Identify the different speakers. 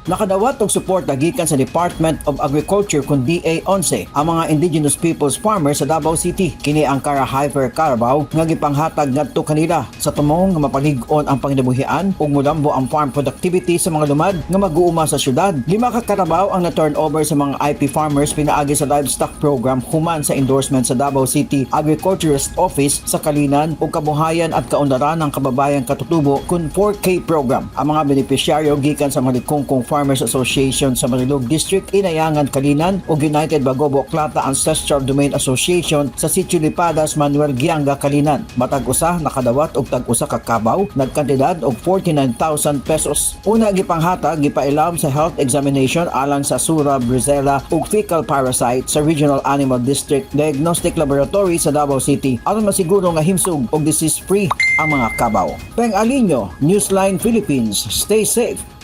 Speaker 1: Nakadawat og suporta gikan sa Department of Agriculture kun DA 11 ang mga indigenous peoples farmers sa Davao City. Kini ang Cara Heifer Carabao nga gipanghatag ngadto kanila sa tumong nga mapalig-on ang panginabuhian ug mulambo ang farm productivity sa mga lumad nga mag-uuma sa syudad. Lima ka karabaw ang na-turnover sa mga IP farmers pinaagi sa livestock program human sa endorsement sa Davao City Agriculturist Office sa Kalinan ug Kabuhayan at Kaunlaran ng Kababayan Katutubo kun 4K program. Ang mga benepisyaryo gikan sa Malikongkong Farmers Association sa Marilog District, Inayangan Kalinan ug United Bagobo Klata Ancestral Domain Association sa Sitio Lipadas, Manuel Gianga, Kalinan. Matag usa nakadawat og tag-usa ka kabaw nagkantidad og 49,000 pesos. Una gipanghatag, gipailam sa health examination alang sa Surra, Brucella ug fecal parasite sa Regional Animal District Diagnostic Laboratory sa Davao City aron masiguro nga himsog og disease free ang mga kabaw. Peng Alinio, Newsline Philippines. Stay safe.